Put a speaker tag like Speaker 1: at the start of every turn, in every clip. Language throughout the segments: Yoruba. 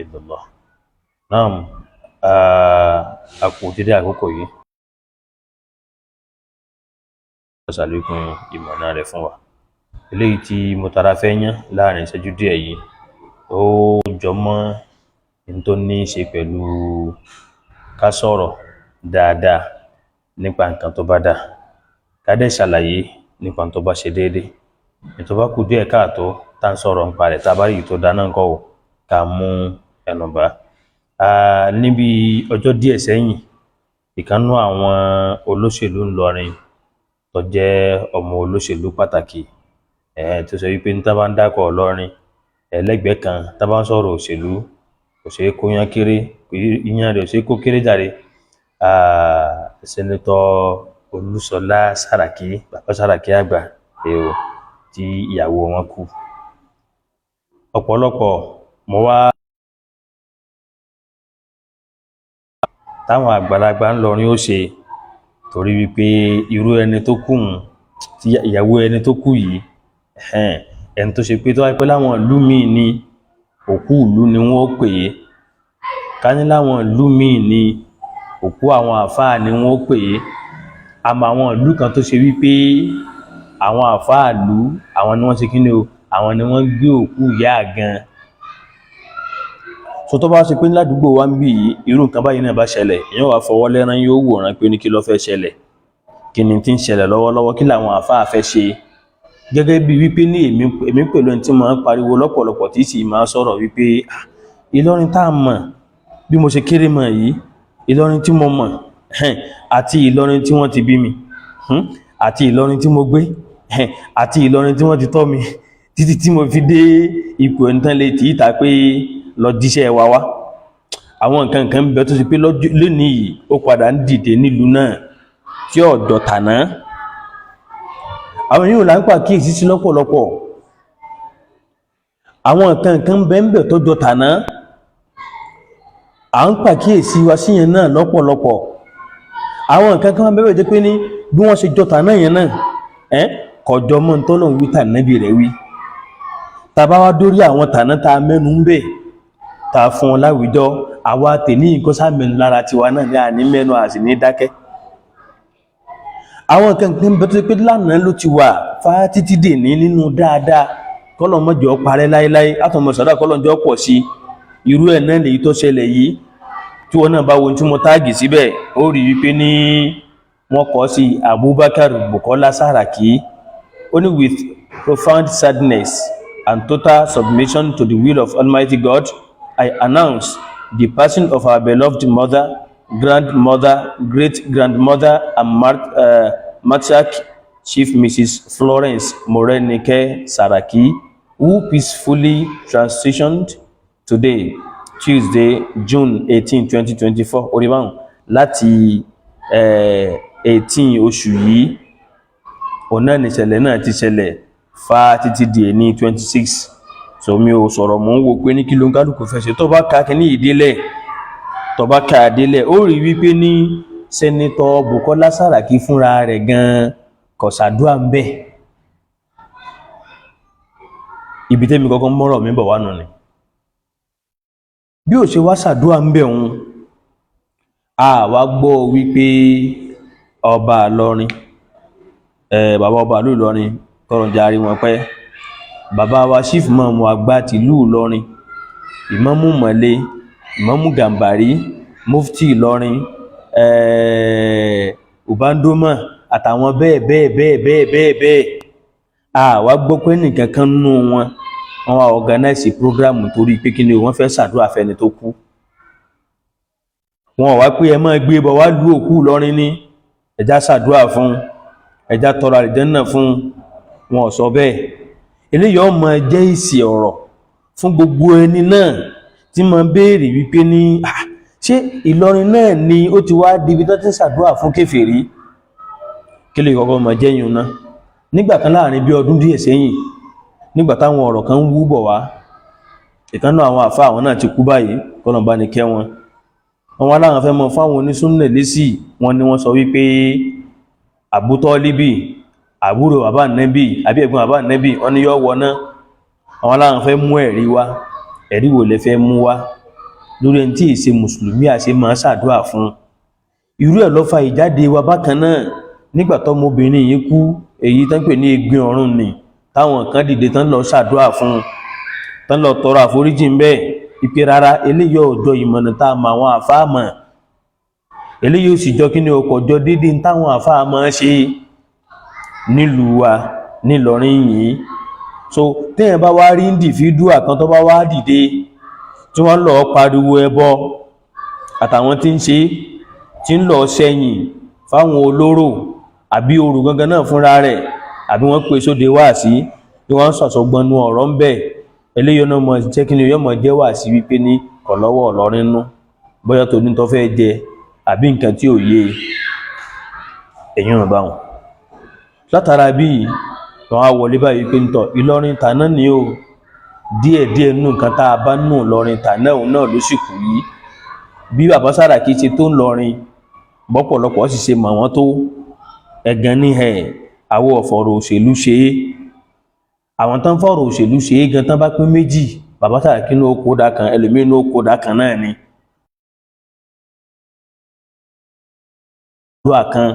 Speaker 1: Illallah. Naam, a kú dédé àkókò yìí. Ṣàlékún ìmọ̀nà rẹ̀ fún wa. Eléyìí tí mo tara fẹ́ yán láàrin ìṣẹ́jú díẹ̀ yìí, ó jọ mọ́ n tó ní í ṣe pẹ̀lú ká sọ̀rọ̀ dáadáa nípa nǹkan tó bá dáa, ká dẹ̀ ṣàlàyé nípa n tó bá ṣe déédé. Èyí tó bá kù díẹ̀ káàtó tá ń sọ̀rọ̀ nípa rẹ̀, tá a bá rí èyí tó dáa náà ńkọ́ o, ká mú ẹnu bà á. Níbi ọjọ́ díẹ̀ sẹ́yìn, ìkan nínú àwọn olóṣèlú Ìlọrin tó jẹ́ ọmọ olóṣèlú pàtàkì, tó ṣe wípé tán bá ń dákọ Ìlọrin ẹlẹ́gbẹ̀ẹ́ kan, tán bá ń sọ̀rọ̀ òṣèlú, kò ṣeé kóyán kéré, iyán rẹ̀ ò ṣeé kó kéré jàre. Senator Olúṣọlá Sàràkí, bàbá Sàràkí àgbà tí ìyàwó wọn kú. Ọ̀pọ̀lọpọ̀ mo wá táwọn àgbàlagbà Ńlọrin ó ṣe, torí wípé irú ẹni tó kú un, tí ìyàwó ẹni tó kú yìí, ẹni tó ṣe pé tó wá pé láwọn ìlú míì ni, òkú ìlú ni wọ́n ó pè é. Ká ní láwọn ìlú míì ni, òkú àwọn àfáà ni wọ́n ó pè é. Àmọ́ àwọn ìlú kan tó ṣe wípé àwọn àfáà ìlú, àwọn ni wọ́n ṣe kíni o, àwọn ni wọ́n gbé òkú ìyá gan. So tó bá ṣe pé ládùúgbò wa ń bí yìí, irú nǹkan báyìí náà bá ṣẹlẹ̀, èèyàn wá fọwọ́ lẹ́rán, yóò wòran pé ní kí ló fẹ́ ṣẹlẹ̀, kí ni tí ń ṣẹlẹ̀ lọ́wọ́lọ́wọ́, kí làwọn àfáà fẹ́ ṣe. Gẹ́gẹ́ bí wípé ní èmi pẹ̀lú ẹni tí máa ń pariwo lọ́pọ̀lọpọ̀, tí sì máa ń sọ̀rọ̀ wípé Ìlọrin tá a mọ̀ bí mo ṣe kéré mọ̀ yìí, Ìlọrin tí mo mọ̀ àti Ìlọrin tí wọ́n ti bí mi, àti Ìlọrin tí mo gbé, àti Ìlọrin tí wọ́n ti tọ́ mi títí tí mo fi dé ipò ẹni tán lè tì í ta pé lọ jíṣẹ́ wa wá. Àwọn nǹkan kan ń bẹ tó ṣe pé lónìí yìí ó padà ń dìde nílùú náà tí ọ̀dọ̀ tàná. Àwọn yóò là ń pàkíyèsí sí lọ́pọ̀lọpọ̀. Àwọn nǹkan kan ń bẹ ń bẹ tó jọ tàná, à ń pàkíyèsí wa sí yẹn náà lọ́pọ̀lọpọ̀. Àwọn nǹkan kan bẹ bẹ jẹ́ pé ní bí wọ́n ṣe jọ tàná yẹn náà, kọjọ mọ́ tọ́lọ́run wí tànábì rẹ̀ wí. Tá bá wá dórí àwọn tàná tá a mẹ́nu ń bẹ̀, tá a fún wọn láwùjọ, àwa tèní nǹkan sá mẹ́nu lára tiwa náà ní àní mẹ́nu àsì ní dákẹ́. Àwọn nǹkan kan bẹ tó pé lánàá ló ti wà fá títí dè ní nínú dáadáa, kọ́lọ̀ mọ́jọ́ parẹ́ láéláé, àtọmọ̀ sàdá kọ́lọ̀ jọ pọ̀ sí. Irú ẹ̀ náà lèyí tó ṣẹlẹ̀ yìí, tí wọ́n náà bá wo tí mo tag síbẹ̀, ó rí wípé ní wọ́n kọ sí Abubakar Bukola Saraki. Ó ní, "With profound sadness and total submission to the will of Almighty God, I announce the passing of our beloved mother, grandmother, great-grandmother and matriarch, Chief Mrs. Florence Morenike Saraki, who peacefully transitioned today, Tuesday, June 18, 2024." Orí báwọn láti 18 oṣù yìí, òun náà nìṣẹ̀lẹ̀ náà ti ṣẹlẹ̀ fa títí di èní 26. So mi ò sọ̀rọ̀, mò ń wo pé ní kí ló ń kálukú fẹ́ ṣe. Tó bá ka kíní ìdílẹ̀, tó bá ka délẹ̀, ó rí wípé ní Senator Bukola Saraki fúnra rẹ̀ gan kò ṣàdúà ń bẹ̀. Ibi tẹ́mi kọ́kọ́ mọ́rọ̀ mi bọ̀ wá nù ni bí ò ṣe wá ṣàdúà ń bẹ̀ òun. A wá gbọ́ wípé ọba Ìlọrin, bàbá ọba ìlú Ìlọrin, kọ́rọ̀ járí wọn pẹ́, bàbá wa Chief Imam àgbà tìlú Ìlọrin, Ìmámù Mọ̀lé, Ìmámù Gàmbàrí, Mufti Ìlọrin, Ubandoma àtàwọn bẹ́ẹ̀ bẹ́ẹ̀ bẹ́ẹ̀ bẹ́ẹ̀ bẹ́ẹ̀ bẹ́ẹ̀, a wá gbọ́ pé nìkan kan nínú wọn, wọ́n wá organize program torí pé kí ni, wọ́n fẹ́ ṣàdúrà fẹ́ni tó kú. Wọn wá pé ẹ máa gbé bọ̀ wá lú òkú Ìlọrin ní ẹjá ṣàdúrà fún, ẹjá tọrọ àlìjánnà fún. Wọn ò sọ bẹ́ẹ̀. Eléyìí ó máa jẹ́ ìsì ọ̀rọ̀ fún gbogbo ẹni náà tí máa béèrè wípé ní ṣé Ìlọrin náà ni ó ti wá di ibi tó ti ń ṣàdúrà fún kèfèrí? Kí lè kọ́kọ́ máa jẹ́ yìí náà? Nígbà kan láàrin bí ọdún díẹ̀ sẹ́yìn, nígbà táwọn ọ̀rọ̀ kan ń wú bọ̀ wá, ìkan náà àwọn àfá àwọn náà ti kú báyìí, kọ́nà bá ní kẹ́ wọn, wọn wá láwọn fẹ́ mọ fáwọn onísúnnà lésì. Wọn ni wọ́n sọ wípé Àbútọ́líbì, àbúrò bàbá nẹ́bì àbí ẹ̀gbọ́n bàbá nẹ́bì, wọ́n ní yọ́ wọná. Àwọn aláwọn fẹ́ mú ẹ̀rí wá. Ẹ̀rí wo lẹ fẹ́ mú wá? Lórí ẹni tí ì ṣe mùsùlùmí àṣẹ máa ṣàdúrà fún. Irú ẹ̀ ló fa ìjáde wa bákan náà nígbà tọmọbìnrin yìí kú, èyí tán pè ní Egbin Ọ̀run ni, táwọn kan dìde tán lọ ṣàdúrà fún, tán lọ tọrọ àforíjì ń bẹ́ẹ̀ ìpè rárá, eléyìí ọjọ́ ìmọ̀nà tá a mọ àwọn àfáà mọ̀, eléyìí ò sì jọ kí ni ọkọ̀ jọ déédéé táwọn àfáà máa ṣe nílùú wa nílọrin yìí. So téèyàn bá wá rí individual kan tó bá wá dìde tí wọ́n lọ pariwo ẹbọ àtàwọn tí ń ṣe, tí ń lọ sẹ́yìn fáwọn olóró àbí orò gangan náà fúnra rẹ̀, àbí wọ́n pè sóde wáàsí tí wọ́n ń sọ̀sọ̀gbọnú ọ̀rọ̀ ń bẹ̀, eléyìí náà mọ̀ jẹ́ kí ni yóò mọ̀ jẹ́ wáàsí wípé ní kọ̀lọ́wọ́ Ọlọ́rin nú, bóyá tó ní tó fẹ́ jẹ àbí nǹkan tí ò yé èyí ò bá wọn. Látara bí wọn á wọlé báyìí pé ń tọ Ìlọrin tàná ni o, díẹ̀díẹ̀ nù nǹkan tá a bá nù Ìlọrin tàná òun náà ló sì kù yìí. Bí bàbá Sàràkí ṣe tó ń lọrin, bọ́pọ̀lọpọ̀ sì ṣe mọ̀ wọ́n tó ẹ̀gàn ní ẹ̀ àwọ̀ ọ̀fọ̀rọ̀ òṣèlú ṣe é. Àwọn tán fọ̀rọ̀ òṣèlú ṣe é gan tán bá pín méjì, bàbá Sàràkí ní ó kódà kan, ẹlòmíín ní ó kódà kan náà ni. Àdúrà kan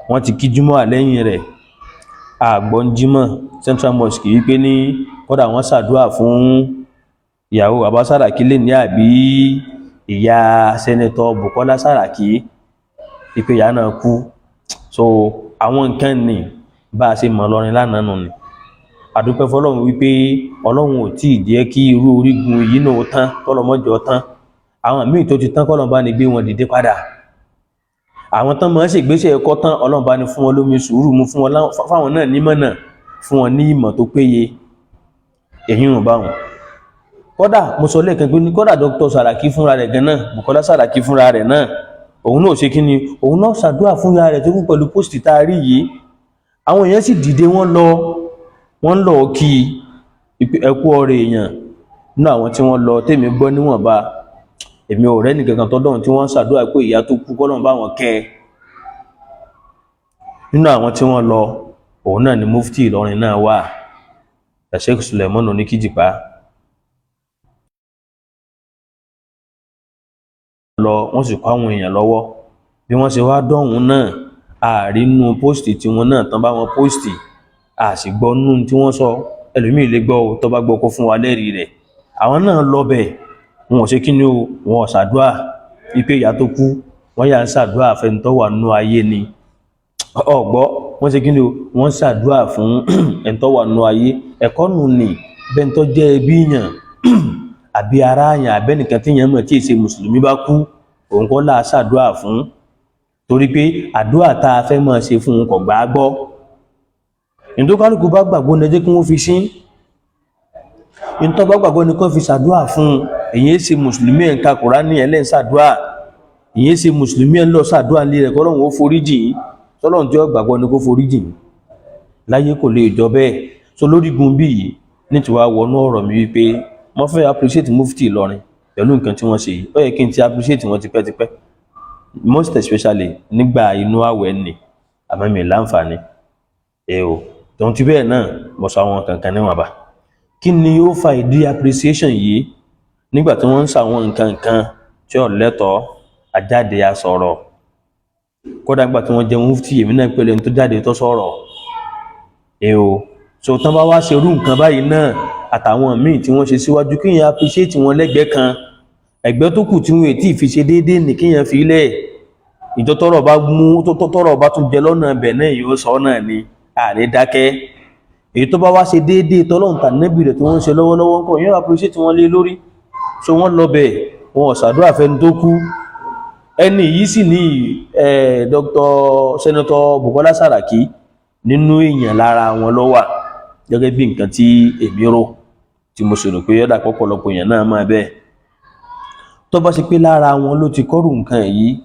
Speaker 1: wọ́n ti kí júmọ́ àlẹ́yìn rẹ̀ àgbọ̀n jímọ̀ Central Mosque wípé ní kódà wọ́n ṣàdúrà fún ìyàwó bàbá Sàràkí lè ní àbí ìyá sẹ́nẹ́tọ̀ Bùkọ́lá Sàràkí ìpè ìyá náà kú. So àwọn nǹkan ní bá a ṣe mọ̀ lọrin lánàá nù ni. Àdúpẹ́ fọlọ́run wípé Ọlọ́run ò tí ì jẹ́ kí irú orígun yìí náà tán, kọ́lọ́mọ́jọ tán. Àwọn míì tó ti tán, kọ́lọ́n bá ní gbé wọn dìde padà. Àwọn tán máa ń ṣègbésẹ̀ ẹ̀kọ́ tán, Ọlọ́run bá ní fún wọn lómi sùúrù mu, fún wọn fáwọn náà nímọ̀nà, fún wọn ní ìmọ̀ tó péye. Èyí ò bá wọn. Kódà mo sọ lẹ́ẹ̀kan pé ní kódà Dr. Sàràkí fúnra rẹ̀ gan náà, Bùkọ́lá Sàràkí fúnra rẹ̀ náà, òun náà ṣe kí ni, òun náà ṣàdúrà fúnra rẹ̀ tó kú pẹ̀lú pósìtì tá a rí yìí. Àwọn èèyàn sì dìde, wọ́n lọ, wọ́n lọ kí ẹkú ọ̀rẹ́ èèyàn. Nínú àwọn tí wọ́n lọ tèmi gbọ́ níwọ̀nba, èmi ò rẹ́ nìkankan tọ́dọ̀ tí wọ́n ń ṣàdúrà pé ìyá tó kú kọ́lọ́n bá wọn kẹ́ ẹ. Nínú àwọn tí wọ́n lọ, òun náà ni Mufti Ìlọrin náà wà, Sheikh Suleiman Oníkíjìpá lọ, wọ́n sì kó àwọn èèyàn lọ́wọ́. Bí wọ́n ṣe wá dọ̀hún náà, àrínú pósìtì tí wọ́n náà tán bá wọn pósìtì, a sì gbọ́ nú tí wọ́n sọ. Ẹlòmíì lè gbọ́ o, tó bá gbọ́ kó fún wa lẹ́rìí rẹ̀. Àwọn náà lọ bẹ̀, wọn ò ṣe kí ni o, wọn ò ṣàdúà ipe ìyá tó kú, wọ́n yà ń ṣàdúà fẹ́ni tó wà nínú ayé ni. Ọ̀gbọ́ wọ́n ṣe kí ni o, wọ́n ṣàdúà fún ẹni tó wà nínú ayé. Ẹ̀kọ́ nù ní bẹ́ẹ̀ tó jẹ́ ẹbí yàn àbí ara yàn àbẹ́nìkan tí yàn mọ̀ tí ì ṣe mùsùlùmí bá kú, òun kọ́ là ṣàdúà fún, torí pé àdúà tá a fẹ́ máa ṣe fún un kò gbà á gbọ́. Ìtọ́kálùkù bá gbàgbọ́ ní ẹjẹ́ kí wọ́n fi sí, ìtọ́ bá gbàgbọ́ ní kó fi ṣàdúà fún un. Èyí ṣe mùsùlùmí ẹ̀ ń ka Kùránì ẹ̀ lẹ́ ń ṣàdúà, èyí ṣe mùsùlùmí ẹ̀ ń lọ ṣàdúà lé rẹ̀ kọ́lọ́hún ó foríjì yín, tọ́lọ́hún tí ó gbàgbọ́ ní kó foríjì yín láyé, kò lè jọ bẹ́ẹ̀. So lórígun bí yìí ní tiwa wọnú ọ̀rọ̀ mi wípé mo fẹ́ appreciate Mufti Ìlọrin pẹ̀lú nǹkan tí wọ́n ṣe yìí. Ó yẹ kí n ti appreciate wọn tipẹ́tipẹ́, most especially nígbà inú àwẹ̀ nì, àmọ́ mi láǹfààní ẹ o. Tòun ti bẹ́ẹ̀ náà, mo sọ àwọn kankan níwọ̀nba. Kí ni ó fa ìdí appreciation yìí? Nígbà tí wọ́n ń ṣàwọn nǹkan kan tí ò lẹ́tọ̀ọ́, ajáde asọ̀rọ̀. Kódà nígbà tí wọ́n jẹ mufti, èmi náà pẹ̀lú ẹni tó jáde tó sọ̀rọ̀ ẹ o. So tán bá wá ṣe irú nǹkan báyìí náà àtàwọn míì tí wọ́n ṣe síwájú, kíyàn appreciate wọn lẹ́gbẹ̀ẹ́ kan, ẹgbẹ́ tó kù tí wọ́n ètí fi ṣe déédéé ní kíyàn fi lẹ̀. Ìjọ tọ́rọ̀ bá mú tọ́rọ̀ bá tún jẹ lọ́nà ibẹ̀ náà, yóò sọ náà ni àní dákẹ́. Èyí tó bá wá ṣe déédéé tọ́lọ́run tànẹ́bì rẹ̀ tí wọ́n ń ṣe lọ́wọ́lọ́wọ́ ńkọ́, yóò appreciate wọn lé lórí. So wọ́n lọ bẹ̀, wọn ò ṣàdúrà fẹ́ni tó kú. Ẹni yìí sì ní Dr. Senator Bukola Saraki, nínú èèyàn lára wọn ló wà, gẹ́gẹ́ bí nǹkan tí èmi rò, tí mo sì rò pé ọ̀dà pọ̀pọ̀lọpọ̀ èèyàn náà máa bẹ́ẹ̀. Tó bá ṣe pé lára wọn ló ti kọ́rù nǹkan yìí,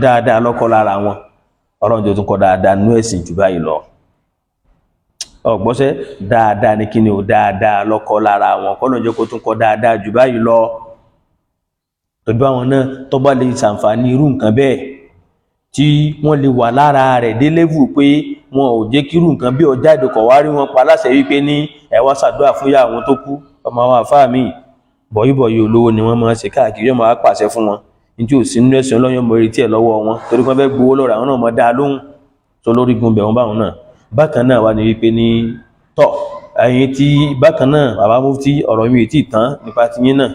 Speaker 1: dáadáa lọ́kọ́ lára wọn, Ọlọ́run tó tún kọ́ dáadáa nú ẹ̀sìn jù báyìí lọ. Ọ̀gbọ́sẹ́ dáadáa ní kíni o, dáadáa lọ́kọ́ lára wọn, kọ́nà jẹ́ kó tún kọ́ dáadáa jù báyìí lọ. Tọ́jú àwọn náà tó bá lè ṣàǹfààní irú nǹkan bẹ́ẹ̀ tí wọ́n lè wà lára rẹ̀ dé lẹ́vù pé wọn ò jẹ́ kírú nǹkan bí ọjà ìdòkọ̀ wá rí wọn pa láṣẹ wípé ní ẹ wá ṣàdúrà fún ìyá àwọn tó kú, Ọmọ àwọn àfáà míì, bọ̀yìbọ̀yì olówó ni wọ́n máa ń ṣe káàkiri, yóò máa pàṣẹ fún wọn ní tí ò sí nínú ẹ̀sìn Ọlọ́run, yóò mọ retí ẹ̀ lọ́wọ́ wọn torí wọ́n fẹ́ gbowó lọ́rọ̀ àwọn náà mọ̀ dáa lóhùn tó lórí gun bẹ̀ wọ́n báwọn náà. Bákan náà wà ní wípé ní tọ́ ẹ̀yin tí bákan náà bàbá mufti, ọ̀rọ̀ mi ò tí ì tán nípa tiyín náà.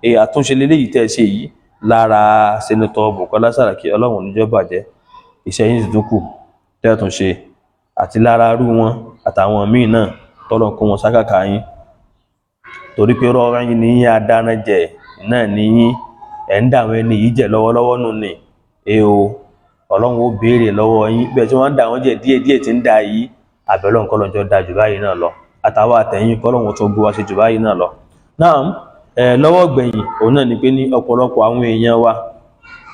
Speaker 1: Èyí àtúnṣe leléyìí tẹ́ ẹ ṣe yìí lára Senator Bukola Saraki, Ọlọ́run níjọ́ bàjẹ́, iṣẹ́ yín sì tún kù tẹ́ ẹ tún ṣe àti lára arú wọn àtàwọn míì náà tọ́lọ̀ kó wọn sákàkà yín, torí pé rọ́ọ̀rọ̀ yín ní yín adáná jẹ náà ní yín ẹ̀ ń dà àwọn ẹni yìí jẹ lọ́wọ́lọ́wọ́ nù ní e o. Ọlọ́run ó béèrè lọ́wọ́ yín bẹ́ẹ̀ tí wọ́n ń dà wọ́n jẹ díẹ̀ díẹ̀ tí ń da yìí. Àbẹ̀lọ́ nǹkan lọ́jọ́ da jù báyìí náà lọ, àtàwọn àtẹ̀yìn kọ́lọ́run tó gbé wá ṣe jù báyìí náà lọ. Náà ẹ lọ́wọ́ gbẹ̀yìn òun náà ni pé ní ọ̀pọ̀lọpọ̀ àwọn èèyàn wa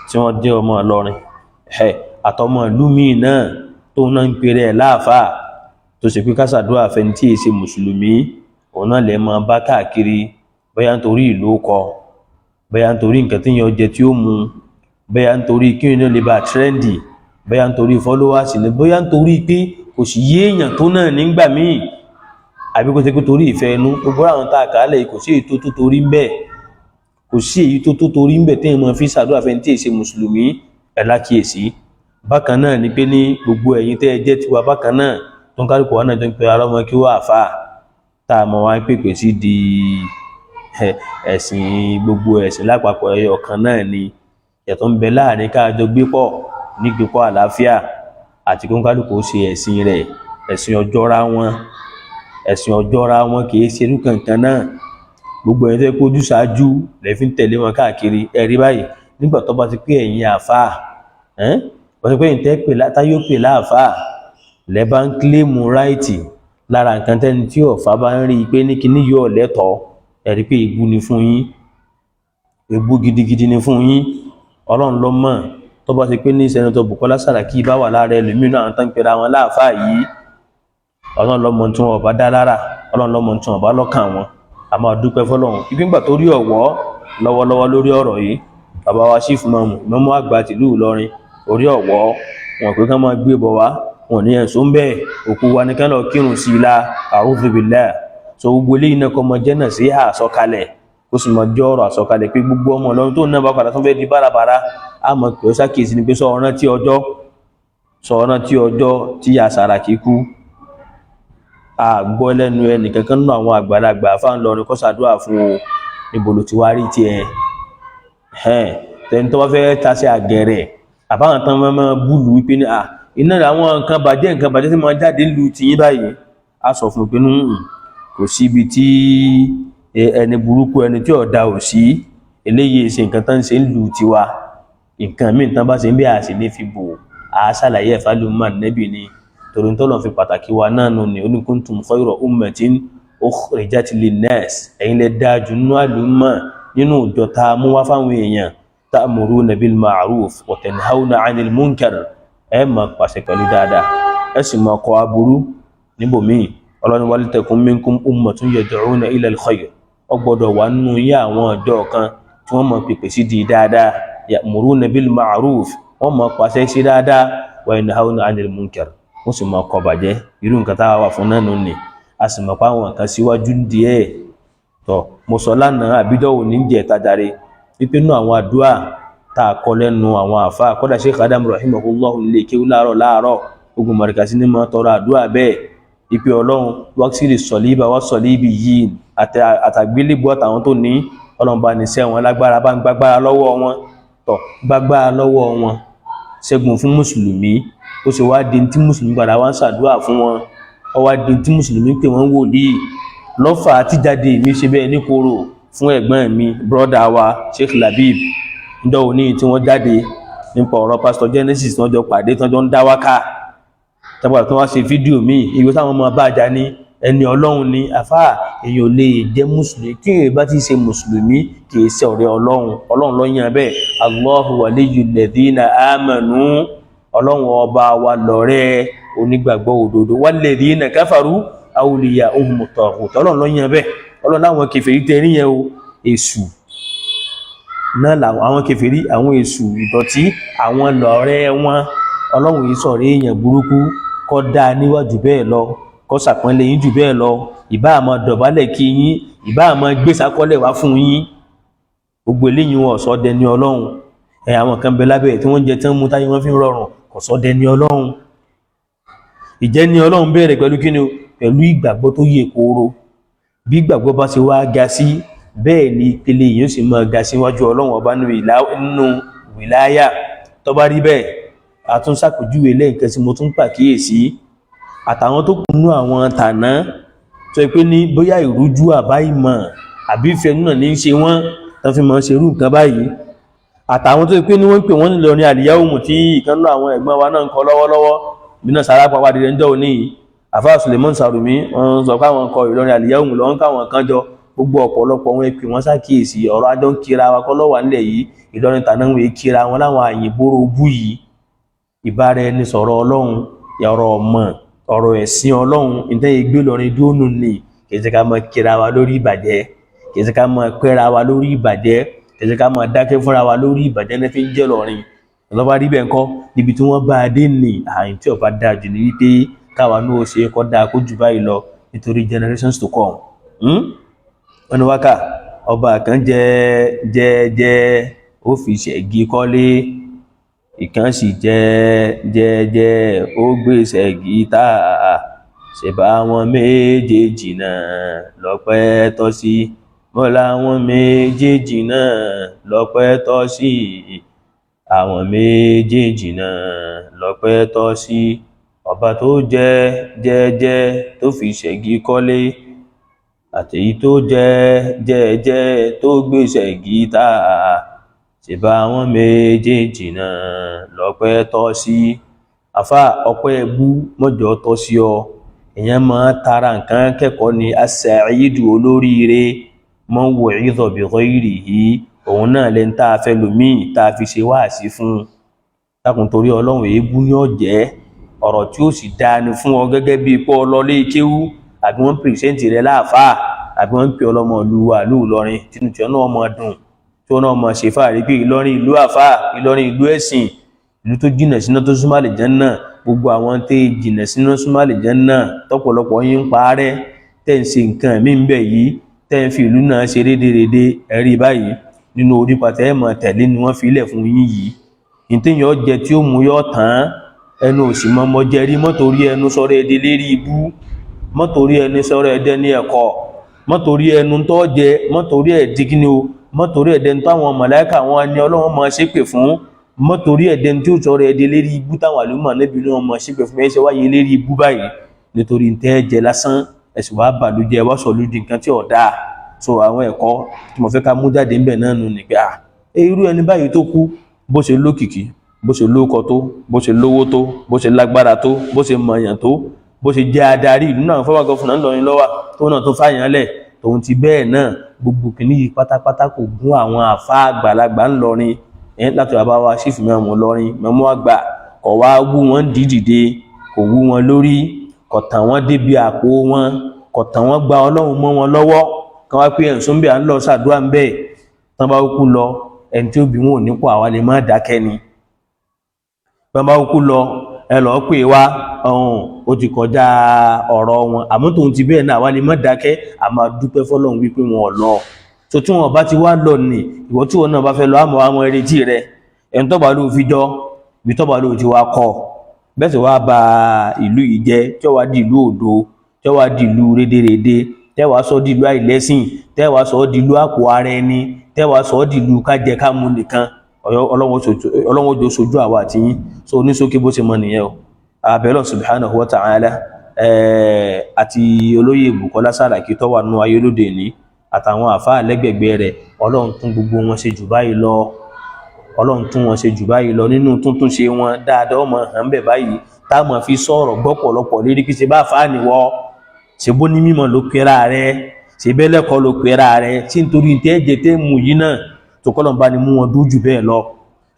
Speaker 1: tí wọ́n jẹ́ ọmọ Ìlọrin ẹ̀ àtọmọ ìlú míì náà tóun náà ń pèrè ẹ̀ láàfáà, tó ṣe pé kásàdúrà fẹni tí èsè mùsùlùmí òun náà lè máa bá káàkiri, bóyá nítorí ìlú kọ, bóyá nítorí nǹkan tí yẹn jẹ tí ó mu, bóyá nítorí kí yẹn lè bá trendy, bóyá nítorí followers ni, bóyá nítorí pé kò sì yé èèyàn tó náà nígbà míì, àbí kó ṣe pé torí ìfẹ́ inú. Gbogbo àwọn tá a kà á lẹ̀, kò sí èyí tó tó torí ń bẹ̀, kò sí èyí tó tó torí ń bẹ̀ téèyàn máa fi ṣàdúrà fẹ́ni tí èsè mùsùlùmí. Ẹ̀ lákìyèsí. Bákan náà ni pé ní gbogbo ẹ̀yin tẹ́ ẹ jẹ́ tiwa bákan náà tó ń kálukú wa náà tó ń pe ara ọmọ kí wọ́n àfa tá a mọ̀ wá pèpè sí di ẹ̀sìn, gbogbo ẹ̀sìn lápapọ̀ ẹyọ kan náà ni. Ìyàtọ̀ ń bẹ láàrin káàjọ gbé pọ̀ ní gbépọ̀ àlàáfíà àti kó ń kálukú ó ṣe ẹ̀sìn rẹ̀. Ẹ̀sìn ọjọ́ra wọn, ẹ̀sìn ọjọ́ra wọn, kì í ṣe irú kankan náà. Gbogbo ẹ̀yin tó yẹ kó ojú ṣáájú lè fi ń tẹ̀lé wọn káàkiri, ẹ̀rí báyìí nígbà tó bá ti pé ẹ̀yin àáfàá wọ́n ti pé ẹ̀yin tẹ́ pè táyé ó pè láàfáà lẹ́ bá ń kílèmù right lára nǹkan tẹ́ni tí ọ̀fà bá ń rí i pé ní kíní yóò lẹ́tọ̀ọ́, ẹ̀rí pé èébú ni fún yín, èébú gidigidi ni fún yín. Ọlọ́run ló mọ̀, tó bá ti pé ní Senator Bukola Saraki bá wà lára ẹlòmíràn àwọn tó ń pera wọn láàfáà yìí, Ọlọ́run ló mọ̀ tí wọn bá dá lára, Ọlọ́run ló mọ̀ tí wọn bá lọ́kàn wọn. A máa dúpẹ́ fọ́lọ́run ibi ńgbà tó rí ọ̀wọ́ lọ́wọ́lọ́wọ́ lórí ọ̀rọ̀ yìí. Bàbá wa chief mọ́mù mọ́mú àgbà tìlú Ìlọrin, orí ọ̀wọ́ wọn pé ká máa gbé bọ̀ wá, wọn ní ẹ̀sùn ń bẹ́ẹ̀, òkú wa ní ká lọ kírun sí i la. A'udhu billah. So gbogbo eléyìí náà kọ́ mọ jẹ́ náà sí àsọkalẹ̀, ó sì mọ jẹ́ ọ̀rọ̀ àsọkalẹ̀ pé gbogbo ọmọ Ọlọ́run tó náà bá padà tó fẹ́ di bárabàrá, á mọ̀ pé ó ṣàkíyèsí ni pé sọ ọ̀rán tí ọjọ́, sọ ọ̀rán tí ọjọ́ tí ya Sàràkí kú, a gbọ́ lẹ́nu ẹnìkankan nínú àwọn àgbàlagbà àfáà Ńlọrin kó ṣàdúrà fún o. Níbo ló ti wá rí tiẹ̀? Tẹni tó bá fẹ́ tasẹ̀ àgẹ̀rẹ̀ àbáwọn tán máa búlù wípé ní à iná àwọn nǹkan bàjẹ́, nǹkan bàjẹ́ tí máa jáde ń lu tìyín báyìí, a sọ fún un pé nù kò síbi tí ẹni burúkú, ẹni tí ọ̀dà ò sí. Eléyìí ṣe nǹkan tán ń ṣe ń lu tiwa, nǹkan míì tán bá ṣe ń bí àṣì ní fi bò á ṣàlàyé ẹ̀fà ló máa nẹ́bì ni, torí tó lọ́n fi pàtàkì wa náà nù ní oní kuntum khayra ummatin ukhrijat linnas, ẹ̀yin lẹ dáa jù nínú àlùmọ̀, nínú ìjọ tá a mú wá fáwọn èèyàn, ta'muruna bil ma'ruf wa tanhauna 'anil munkar, ẹ máa pàṣẹ pẹ̀lú dáadáa, ẹ sì máa kọ̀ aburú. Níbòmíì Ọlọ́run waltakum minkum ummatun yad'una ila al-khayr, ó gbọ́dọ̀ wà nínú yí àwọn ọjọ́ kan tí wọ́n máa pèpè sí di dáadáa, ya'muruna bil ma'ruf, wọ́n máa pàṣẹ sí dáadáa, wa yanhauna 'anil munkar, wọ́n sì máa kọ̀ bàjẹ́. Irú nǹkan táwa wà fún náà nù ní a sì mọ̀ pé àwọn nǹkan síwájú díẹ̀ tọ̀. Mo sọ lánàá àbídọ́wò ní jẹ́ tajàre wípé nínú àwọn àdúrà tá a kọ lẹ́nu àwọn àfa, kọ́dà Sheikh Adam rahimahullahu nílé kéwú láàárọ̀ láàárọ̀ ogun mọ̀rìkàsí ní máa tọrọ àdúrà bẹ́ẹ̀ ìpè Ọlọ́run wáksìrì sọ̀líbà wá sọ̀líbì yìí àtàgbélébùú àtàwọn tó ní Ọlọ́run bá ní sẹ́wọ̀n lágbára, bá ń gbágbára lọ́wọ́ wọn, tọ̀ gbágbára lọ́wọ́ wọn, ṣẹ́gun fún mùsùlùmí. Ó sì wá di tí mùsùlùmí padà wá ń ṣàdúrà fún wọn, ó wá di tí mùsùlùmí pè wọ́n wòlíì lọ́fà. Àtijáde mi ṣe bẹ́ẹ̀ ní koro fún ẹ̀gbọ́n mi, brọ́dà wa Sheikh Labib ńdọ́ òní tí wọ́n jáde nípa ọ̀rọ̀ Pastor Genesis tí wọ́n jọ pàdé, tí wọ́n jọ ń dá wákà tàbí tí wọ́n ṣe fídíò míì ìwé táwọn ọmọ bá jà ní ẹni Ọlọ́run ni àfáà. Èèyàn ò lè jẹ́ mùsùlùmí kí èèyàn bá ti ṣe mùsùlùmí, kì í ṣe ọ̀rẹ́ Ọlọ́run. Ọlọ́run ló yàn bẹ́ẹ̀, Allahu waliyul ladhina amanu, Ọlọ́run ọba wa lọ̀rẹ́ onígbàgbọ́ òdodo, walladhina kafaru awliya'uhumut taghut. Ọlọ́run ló yàn bẹ́ẹ̀. Ọlọ́run láwọn kèfèrí tẹ níyẹn o, èṣù náà làwọn àwọn kèfèrí, àwọn èṣù ìdọ̀tí, àwọn lọ̀rẹ́ wọn. Ọlọ́run yìí sọ̀rọ̀ èèyàn burúkú, kọ́ dáa níwájú bẹ́ẹ̀ lọ, kọ́ sàpọ́nlé yín jù bẹ́ẹ̀ lọ. Ìbá àmọ́ dọ̀bálẹ̀ kí yín, ìbá àmọ́ gbésákọ́lẹ̀ wá fún yín, gbogbo eléyìí wọn ọ̀sọ́ dẹni Ọlọ́run. Ẹ àwọn kan bẹ lábẹ́ tí wọ́n jẹ tán mú táyé wọ́n fi ń rọrùn, kò sọ dẹni Ọlọ́run. Ìjẹni Ọlọ́run bẹ̀rẹ̀ pẹ̀lú kíni o? Pẹ̀lú ìgbàgbọ́ tó yè kooro. Bí ìgbàgbọ́ bá ṣe wá ga sí, bẹ́ẹ̀ ni ìpele yìí ó sì máa ga síwájú Ọlọ́run Ọba nínú wìláyà. Tó bá rí bẹ́ẹ̀, a tún ṣàpèjúwe lẹ́ǹkan tí mo tún pàkíyèsí àtàwọn tó kùnú àwọn tàná tó yẹ pé ní bóyá ìrújú àbá ìmọ̀ àbí ìfẹ́ náà ní í ṣe wọ́n tán fi máa ń ṣerú nǹkan báyìí, àtàwọn tó yẹ pé ní wọ́n ń pè wọ́n nílọrin àlìyáwòmù tí ìkan náà àwọn ẹ̀gbọ́n wa náà ń kọ lọ́wọ́lọ́wọ́ bí náà sára pàpà dìde ń jọ òní yìí, àfáà Suleiman Sarumi, wọ́n sọ káwọn kọ Ìlọrin àlìyáwòmù lọ́wọ́n káwọn kan jọ gbogbo ọ̀pọ̀lọpọ̀ wọn pè wọ́n ṣàkíyèsí ọ̀rọ̀ ajọ́ ń kira wa kọ́ lọ́wà nílẹ̀ yìí. Ìlọrin tàná ń wèé kira wọn láwọn àyìnbóró bú yìí. Ìbára ẹni sọ̀rọ̀ Ọlọ́run, ọ̀rọ̀ ọmọ, ọ̀rọ̀ ẹ̀sìn Ọlọ́run ìtẹ́yẹ gbé lọrin dúnú ni. Kì í ṣe ká máa kira wa lórí ìbàjẹ́, kì í ṣe ká máa pẹ́ra wa lórí ìbàjẹ́, kì í ṣe ká máa dákẹ́ fúnra wa lórí ìbàjẹ́ ní fi ń jẹ́ lọrin. Lọ́ba rí bẹ́ẹ̀ ńkọ́ níbi tí wọ́n bá a dé ní àyìn tí ọba dáa jù ní wípé káwa náà ó ṣe é kọ́ dáa kó jù báyìí lọ nítorí generations to come. Wọ́n ní wákà ọba kan jẹ jẹ jẹ ó fi ṣẹ̀gí kọ́lé, ìkan sì jẹ jẹ jẹ ó gbé ṣẹ̀gí tá ṣèbá wọn méjèèjì náà lọ́pẹ́ tọ́ sí, mọ́ làwọn méjèèjì náà lọ́pẹ́ tọ́ sí, àwọn méjèèjì náà lọ́pẹ́ tọ́ sí. Ọba tó jẹ jẹ jẹ tó fi ṣẹ̀gí kọ́lé, àtèyí tó jẹ jẹ jẹ tó gbé ṣẹ̀gí tá ṣèbá àwọn méjèèjì náà lọ́pẹ́ tọ́ sí. Àfa ọpẹ́ ẹbú mọ́jọ tọ́ sí ọ. Èèyàn máa tara nǹkan kẹ́kọ̀ọ́ ni. As-sa'idu olóríire man wu'idha bi ghayrihi, òun náà lẹ́ni tá a fẹ́ lòmíì tá a fi ṣe wáàsí fún un. Dákun torí Ọlọ́run, èébú ní ọ̀jẹ́ ọ̀rọ̀ tí ó sì dáa ni fún ọ gẹ́gẹ́ bí ipò ọlọ́lé kéwú, àbí wọ́n pìrìsẹ́ǹtì rẹ láàfáà, àbí wọ́n ń pè ọlọ́mọ ìlú wa ìlú Ìlọrin, tínú tí ọ náà mọ dùn, tí ọ náà mọ ṣe fáàrí pé Ìlọrin ìlú àfáà, Ìlọrin ìlú ẹ̀sìn, ìlú tó jìnà síná tó súnmọ́ àlìjánnà. Gbogbo àwọn tẹ́ jìnà síná súnmọ́ àlìjánnà tọ́pọ̀lọpọ̀ yín ń parẹ́, tẹ́ ń ṣe nǹkan mí ń bẹ̀ yìí, tẹ́ ń fi ìlú náà ṣe rédèrèdè. Ẹ̀rí báyìí nínú orí pàtẹ́ ẹ̀ mọ̀ tẹ̀lé ni wọ́n fi ilẹ̀ fún yín yìí. Ìtẹ̀yìn ọjẹ tí ó mú yọ tán ẹnu òsì mọ́mọ́ jẹrí mọ́tò orí ẹnu sọ̀rọ̀ ẹdẹ lérí ibú, mọ́tò orí ẹni sọ̀rọ̀ ẹdẹ ní ẹ̀kọ́, mọ́tò orí ẹnu tó jẹ, mọ́tò orí ẹ̀dí kíni o, mọ́tò orí ẹ̀dẹ táwọn màláíkà wọn ni Ọlọ́run máa ṣépè fún, mọ́tò orí ẹ̀dẹ tí ó sọ̀rọ̀ ẹdẹ lérí ibú táwọn àlùmọ̀ níbi ní wọn máa ṣépè fún. Ẹsẹ̀ wáyé lérí ibú báyìí nítorí tẹ́ ẹ jẹ lásán, ẹ̀sìn wàá bàlújẹ́ wá sọ lójú nǹkan tí ò dáa. So àwọn ẹ̀kọ́ tí mo fẹ́ ká mú jáde ńbẹ̀ náà nù ní pé à irú ẹni báyìí tó kú, bó ṣe lókìkí, bó ṣe lóko tó, bó ṣe lówó tó, bó ṣe lágbára tó, bó ṣe mọ̀yàn tó, bó ṣe jẹ́ adarí ìlú náà, fọwọ́ gọfúnà ńlọrin lọ́wà tó náà tó fàyàn lẹ̀, tòun ti bẹ́ẹ̀ náà gbogbo kìíní yìí pátápátá kò gún àwọn àfa àgbàlagbà ńlọrin láti bàbá wa sífù mẹ́mú lọrin mẹ́mú àgbà, kò wá wú wọn dídìde, kò wú wọn lórí, kò tàn wọ́n débi àpò wọn, kò tàn wọ́n gba Ọlọ́run mọ́ wọn lọ́wọ́ kan wá pé ẹ̀sùn bí à ń lọ sàdúrà ń bẹ́ẹ̀ tán bá kú lọ ẹni tí ó bí wọn ò nípò àwa lè má dákẹ́ ni. Tán bá kú lọ ẹ lọ pè wá ọ̀hún ó ti kọjá ọ̀rọ̀ wọn, àmọ́ tòun ti bẹ́ẹ̀ náà àwa lè má dákẹ́, a máa dúpẹ́ fọ́lọ́run wípé wọn ò lọ. Tó tí wọn bá ti wá lọ nì, ìwọ tí wọn náà bá fẹ́ lọ àmọ́ àmọ́ retí rẹ ẹni tọ́ba ló fi jọ ibi tọ́ba ló ti wá kọ́ bẹ́ẹ̀ sì wá ba ìlú yìí jẹ́, tí wàá di ìlú òdo, tí wàá di ìlú rédèrèdè, tẹ́ wàá sọ di ìlú àìlẹ́sìn, tẹ́ wàá sọ di ìlú àpò ara ẹni, tẹ́ wàá sọ di ìlú kájẹ kámu nìkan. Ọlọ́run ojú sojú àwa àti yín. So oníṣókí bó ṣe mọ nìyẹn o. Abẹ́lọ́ subhanahu wa ta'ala àti olóyè Bùkọ́lá Sàràkí tó wà nínú ayé lóde ní àtàwọn àfáà lẹ́gbẹ̀gbẹ̀ rẹ̀, Ọlọ́run tún gbogbo wọn ṣe jù báyìí lọ, Ọlọ́run tún wọn ṣe jù báyìí lọ nínú tuntun ṣe wọn dáadáa ọmọ hàn bẹ̀ báyìí tá a máa fi sọ̀rọ̀ gbọ́pọ̀lọpọ̀ lérí kí ṣe bá fáà nìwọ, ṣe bó ní mímọ̀ ló pera rẹ, ṣe bẹ́lẹ́kọ́ ló pera rẹ, tí nítorí tẹ́ jẹ tẹ́ mú yìí náà tó kọ́ lọ́n bá ní mú wọn dójú bẹ́ẹ̀ lọ.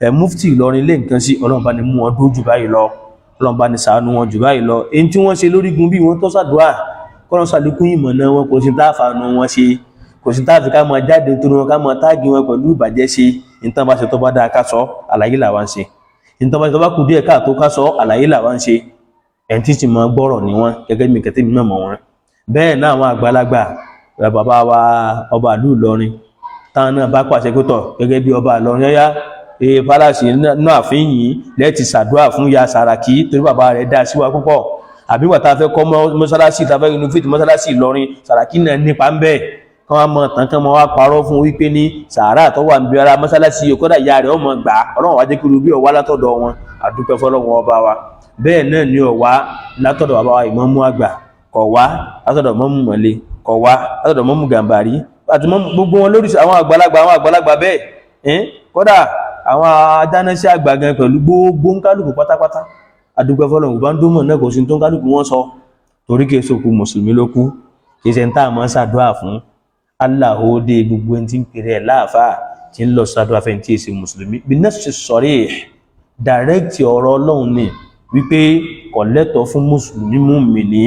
Speaker 1: Ẹ̀ mufti Ìlọrin lé nǹkan sí, Ọlọ́run bá ní mú wọn dójú báyìí lọ, Ọlọ́run bá ní ṣàánú wọn jù báyìí lọ. Èyí tí wọ́n ṣe lórígun bí wọ́n tọ́ sàdúrà kọ́lọ́n ṣàlékún ìmọ̀ náà wọn, kò sí tá a fàánú wọn ṣe, kò sí tá a fi ká máa jáde nítorí wọn, ká máa táàgì wọn pẹ̀lú ìbàjẹ́ ṣe. Nítorí bá ṣe tó bá dáa ká sọ, àlàyé làwa ń ṣe. Nítorí bá ṣe tó bá kù díẹ̀ káàtó ká sọ, àlàyé làwa ń ṣe. Ẹni tí sì máa gbọ́rọ̀ ni wọ́n gẹ́gẹ́ bí nǹkan tẹ́mi náà mọ̀ wọ́n. Bẹ́ẹ̀ náà àwọn àgbàlagbà, bàbá wa ọba ìlú Ìlọrin, táwọn náà bá pàṣẹ pé tọ̀ gẹ́gẹ́ bí ọba Ìlọrin, yáyá ee palace náà àfin yìí lẹ́ẹ̀tì ṣàdúrà fún ya Sàràkí torí bàbá rẹ̀ dá sí wa púpọ̀. Àbí wà tá a fẹ́ kọ́ mọ́sálásí, tá a fẹ́ renovate mọ́sálásí Ìlọrin, Sàràkí náà nípa ń bẹ́ẹ̀. Kán wá mọ tán, kán mọ wá parọ́ fún wípé ní sàárà tó wà níbi ara mọ́sálásí yìí, kódà ìyá rẹ̀ ọmọ gbà. Ọlọ́run wá jẹ́ kí irú bí ọwá látọ̀dọ̀ wọn, àdúpẹ́ fọlọ́run ọba wa. Bẹ́ẹ̀ náà ni ọwá látọ̀dọ̀ bàbá wa ìmámù àgbà, kọ̀ wá látọ̀dọ̀ mọ́mù mọ̀lẹ́, kọ̀ wá látọ̀dọ̀ mọ́mù gàmbàrí àti mọ́mù gbogbo wọn lórí àwọn àgbàlagbà, àwọn àgbàlagbà bẹ́ẹ̀ ẹ́n. Kódà àwọn ajánásí àgbà gan pẹ̀lú gbogbo ń kálukú pátápátá, àdúpẹ́ fọlọ́run. Bá ń dúnmọ̀ náà, kò sí tó ń kálukú wọn sọ, torí kìí sókú mùsùlùmí ló kú, kìí ṣe ń tá àmọ́ ṣàdúrà fún. Aláhóde gbogbo ẹni tí ń pèrè ẹ̀ láàfáà tí ń lọ ṣàdúrà fẹ́ tí èsì mùsùlùmí bí nẹ́sì sọ̀rí direct ọ̀rọ̀ Ọlọ́run ni wípé kò lẹ́tọ̀ọ́ fún mùsùlùmí mùmínì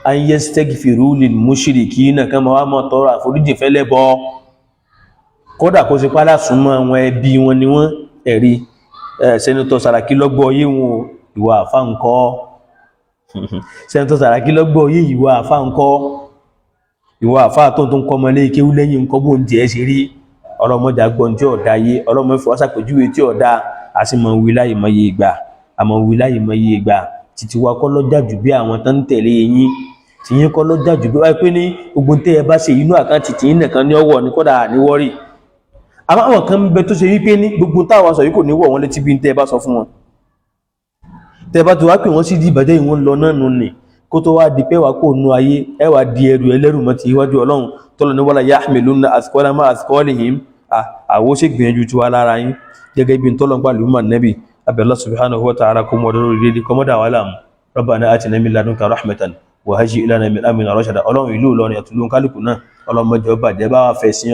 Speaker 1: an yastaghfiru lil mushrikina, kan máa wá mọ́ tọrọ àforíjì fẹ́lẹ́ bọ́, kódà kó ṣe pálá súnmọ́ àwọn ẹbí wọn ni wọ́n. Ẹ̀rí Senator Sàràkí lọ́gbọ́ yé wọn o, ìwà àfá ńkọ́? Senator Sàràkí lọ́gbọ́ yé, ìwà àfá ńkọ́? Ìwà àfá tó ń kọ́ ọmọ ilé kéwú lẹ́yìn ńkọ́? Bó ń tiẹ̀ ṣe rí, ọlọ́mọdé agbọ́n tí ọ̀dá yé, ọlọ́mọ ìfọwọ́ wá ṣàpèjúwe tí ọ̀dá. A sì mọ̀ wí láyè mọ́ iye ìgbà, àmọ́ wí láyè mọ́ iye ìgbà. Títí wa kọ́ lọ́jà jù bí àwọn tó ń tẹ̀lé yín, tìyín kọ́ lọ́jà jù bí wáyé pé ní gbogbo tẹ́ ẹ bá ṣe inú account tìyín nìkan ní ọwọ́ ní, kódà ní wọ́rì. Àmọ́ àwọn kan ń bẹ tó ṣe wípé ní gbogbo táwọn sọ yìí kò ní wọ̀ wọ́n létí bí tẹ́ ẹ bá sọ fún wọn. Tẹ́ ẹ bá ti wá pè wọ́n sí di ìbàjẹ́, ìwọ̀n lọ náà nù ní kó tó wá di pé wà kó nu ayé ẹ wà di ẹrù ẹlẹ́rù mọ́ ti iwájú Ọlọ́run tọ́lọ ní wala yahmilunna athqala ma'a athqalihim. Àwọ̀ ṣe gbìyànjú tiwa lára yín gẹ́gẹ́ bí tọ́lọ́ pàlú mọ̀ nẹ́bì abẹ́ Allah subhanahu wa ta'ala kó mọ́ lórí dédé kọ́mọ́dà wà láàmú. Rabbana atina min ladunka rahmatan wa hayyi' lana min amrina rashada. Ọlọ́run, ìlú Ìlọrin àti ìlú kálukú náà, ọlọ́mọdé ọba jẹ́ bá wà fẹ́ sí.